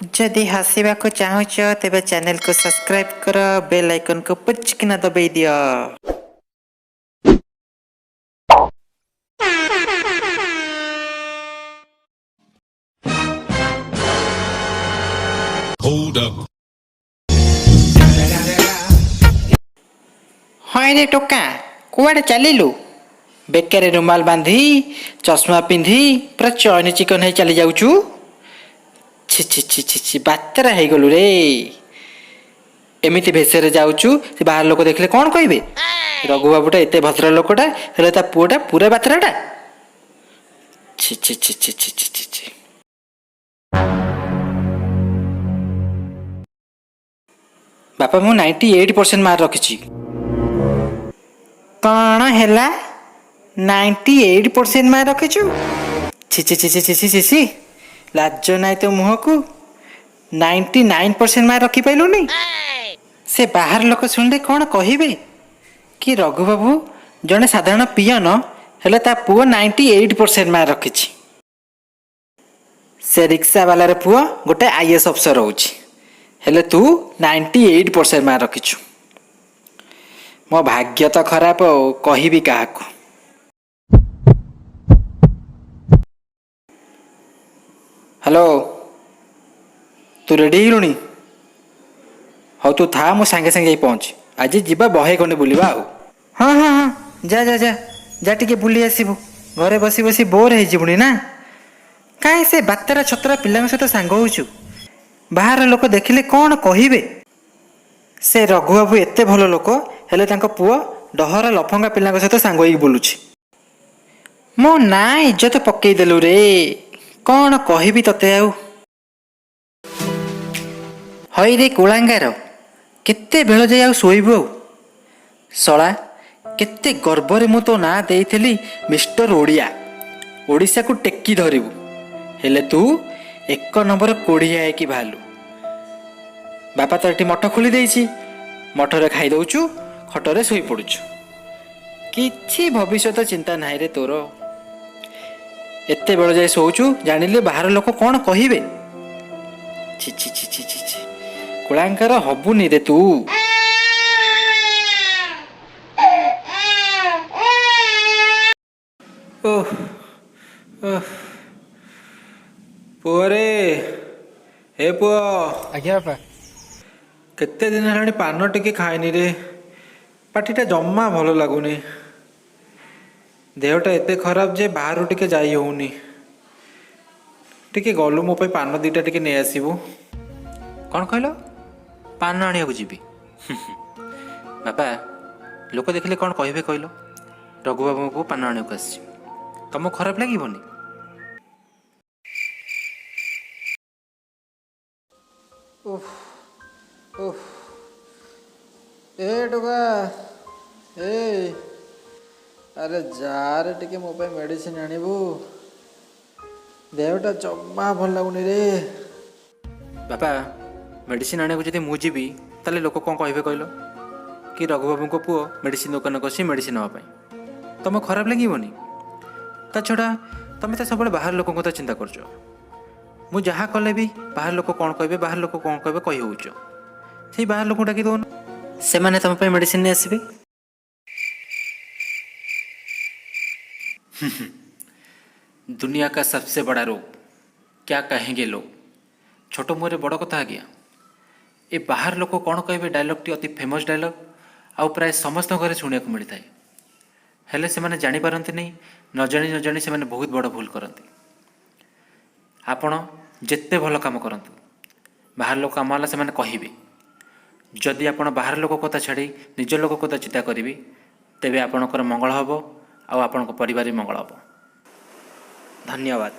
ଯଦି ହସିବାକୁ ଚାହୁଁଛ, ତେବେ ଚ୍ୟାନେଲକୁ ସବସ୍କ୍ରାଇବ୍ କର, ବେଲ୍ ଆଇକନକୁ ପୁଚକିନା ଦବେଇ ଦିଅ। Hold up. ହଇରେ ଟୋକା, କୁଆଡ଼େ ଚାଲିଲୁ? ବେକରେ ରୁମାଲ ବାନ୍ଧି, ଚଷମା ପିନ୍ଧି ପୁରା ଚଇନି ଚିକନ ହେଇ ଚାଲି ଯାଉଛୁ। ଛି ଛି ଛି ଛି ଛି, ବାତେରା ହେଇଗଲୁ ରେ। ଏମିତି ଭେଷରେ ଯାଉଛୁ, ସେ ବାହାର ଲୋକ ଦେଖିଲେ କ'ଣ କହିବେ? ରଘୁବାବୁଟା ଏତେ ଭଦ୍ର ଲୋକଟା, ହେଲେ ତା ପୁଅଟା ପୁରା ବାତେରାଟା। ଛି ଛି ଛି ଛି ଛି ଛି ଛି ଛି। ବାପା, ମୁଁ 98% ମାର୍କ ରଖିଛି। କ'ଣ ହେଲା? 98% ମାର୍କ ରଖିଛୁ? ଛି ଛି ଛି ଛି ଛି ଛି ଛି ଛି, ଲାଜ ନାହିଁ ତୋ ମୁହଁକୁ? 99% ମାର୍କ ରଖିପାରିଲୁନି? ସେ ବାହାର ଲୋକ ଶୁଣିଲେ କ'ଣ କହିବେ କି ରଘୁବାବୁ ଜଣେ ସାଧାରଣ ପିଅନ, ହେଲେ ତା ପୁଅ 98% ମାର୍କ ରଖିଛି। ସେ ରିକ୍ସା ବାଲାର ପୁଅ ଗୋଟେ ଆଇଏଏସ୍ ଅଫିସର ରହୁଛି, ହେଲେ ତୁ 98% ମାର୍କ ରଖିଛୁ। ମୋ ଭାଗ୍ୟ ତ ଖରାପ, ଆଉ କହିବି କାହାକୁ? ହ୍ୟାଲୋ, ତୁ ରେଡ଼ି ହେଇଗଲୁଣି? ହଉ, ତୁ ଥା, ମୁଁ ସାଙ୍ଗେ ସାଙ୍ଗେ ଯାଇ ପହଞ୍ଚି। ଆଜି ଯିବା, ବହେ ଖଣ୍ଡେ ବୁଲିବା ଆଉ। ହଁ ହଁ ହଁ, ଯା ଯା ଯା ଯା, ଟିକେ ବୁଲି ଆସିବୁ। ଘରେ ବସି ବସି ବୋର୍ ହେଇଯିବୁଣି ନା? କାହିଁ ସେ ବାତେରା ଛତରା ପିଲାଙ୍କ ସହିତ ସାଙ୍ଗ ହେଉଛୁ? ବାହାର ଲୋକ ଦେଖିଲେ କ'ଣ କହିବେ? ସେ ରଘୁବାବୁ ଏତେ ଭଲ ଲୋକ, ହେଲେ ତାଙ୍କ ପୁଅ ଡହରା ଲଫଙ୍ଗା ପିଲାଙ୍କ ସହିତ ସାଙ୍ଗ ହେଇକି ବୁଲୁଛି। ମୋ ନାଁ ଇଜ୍ଜତ ପକେଇଦେଲୁ ରେ, କ'ଣ କହିବି ତତେ ଆଉ। ହଇରେ କୁଳାଙ୍ଗାର, କେତେ ବେଳ ଯାଇ ଆଉ ଶୋଇବୁ ଆଉ? ଶଳା, କେତେ ଗର୍ବରେ ମୁଁ ତୋ ନାଁ ଦେଇଥିଲି ମିଷ୍ଟର ଓଡ଼ିଆ, ଓଡ଼ିଶାକୁ ଟେକି ଧରିବୁ, ହେଲେ ତୁ ଏକ ନମ୍ବର କୋଢ଼ିଆ ହେଇକି ବାହାରିଲୁ। ବାପା ତ ଏଠି ମଠ ଖୋଲି ଦେଇଛି, ମଠରେ ଖାଇ ଦଉଛୁ, ଖଟରେ ଶୋଇପଡ଼ୁଛୁ। କିଛି ଭବିଷ୍ୟତ ଚିନ୍ତା ନାହିଁ ରେ ତୋର। ଏତେ ବେଳ ଯାଏ ଶୋଉଛୁ, ଜାଣିଲେ ବାହାର ଲୋକ କ'ଣ କହିବେ? ଛି ଛି ଛି ଛି ଛି ଛି, କୁଳାଙ୍କାର ହବୁନି ରେ ତୁ। ଓହ ଓହ, ପୁଅରେ, ଏ ପୁଅ। ଆଜ୍ଞା ବାପା। କେତେ ଦିନ ହେଲାଣି ପାନ ଟିକେ ଖାଇନି ରେ। ପାଟିଟା ଜମା ଭଲ ଲାଗୁନି। ଦେହଟା ଏତେ ଖରାପ ଯେ ବାହାରୁ ଟିକେ ଯାଇ ହେଉନି। ଟିକେ ଗଲୁ, ମୋ ପାଇଁ ପାନ ଦୁଇଟା ଟିକେ ନେଇ ଆସିବୁ। କ'ଣ କହିଲ? ପାନ ଆଣିବାକୁ ଯିବି? ବାପା, ଲୋକ ଦେଖିଲେ କ'ଣ କହିବେ କହିଲ? ରଘୁବାବୁଙ୍କୁ ପାନ ଆଣିବାକୁ ଆସିଛି, ତମକୁ ଖରାପ ଲାଗିବନି? ଓଃ ଓଃ, ଏ ଟୋକା, ଏ, ଆରେ ଯାରେ, ଟିକେ ମୋ ପାଇଁ ମେଡ଼ିସିନ ଆଣିବୁ। ଦେହଟା ଜମା ଭଲ ଲାଗୁନି ରେ। ବାପା, ମେଡ଼ିସିନ ଆଣିବାକୁ ଯଦି ମୁଁ ଯିବି, ତାହେଲେ ଲୋକ କ'ଣ କହିବେ କହିଲ? କି ରଘୁବାବୁଙ୍କ ପୁଅ ମେଡ଼ିସିନ ଦୋକାନକୁ ଆସି ମେଡ଼ିସିନ ନେବା ପାଇଁ। ତମକୁ ଖରାପ ଲାଗିବନି? ତା ଛଡ଼ା ତମେ ତ ସବୁବେଳେ ବାହାର ଲୋକଙ୍କ କଥା ଚିନ୍ତା କରୁଛ। ମୁଁ ଯାହା କଲେ ବି ବାହାର ଲୋକ କ'ଣ କହିବେ, ବାହାର ଲୋକ କ'ଣ କହିବେ କହି ହେଉଛ। ସେଇ ବାହାର ଲୋକଙ୍କୁ ଡାକି ଦେଉନ, ସେମାନେ ତମ ପାଇଁ ମେଡ଼ିସିନ ନେଇ ଆସିବେ। दुनिया का सबसे बड़ा रोग, क्या कहेंगे लोग। ଛୋଟ ମୁହଁରେ ବଡ଼ କଥା ଆଜ୍ଞା। ଏ ବାହାର ଲୋକ କ'ଣ କହିବେ ଡାଇଲଗ୍ଟି ଅତି ଫେମସ୍ ଡାଇଲଗ୍, ଆଉ ପ୍ରାୟ ସମସ୍ତଙ୍କ ଘରେ ଶୁଣିବାକୁ ମିଳିଥାଏ। ହେଲେ ସେମାନେ ଜାଣିପାରନ୍ତିନି, ନ ଜାଣି ନ ଜାଣି ସେମାନେ ବହୁତ ବଡ଼ ଭୁଲ କରନ୍ତି। ଆପଣ ଯେତେ ଭଲ କାମ କରନ୍ତୁ, ବାହାର ଲୋକ କାମ ହେଲା ସେମାନେ କହିବେ। ଯଦି ଆପଣ ବାହାର ଲୋକ କଥା ଛାଡ଼ି ନିଜ ଲୋକ କଥା ଚିନ୍ତା କରିବେ, ତେବେ ଆପଣଙ୍କର ମଙ୍ଗଳ ହେବ ଆଉ ଆପଣଙ୍କ ପରିବାର ବି ମଙ୍ଗଳ ହେବ। ଧନ୍ୟବାଦ।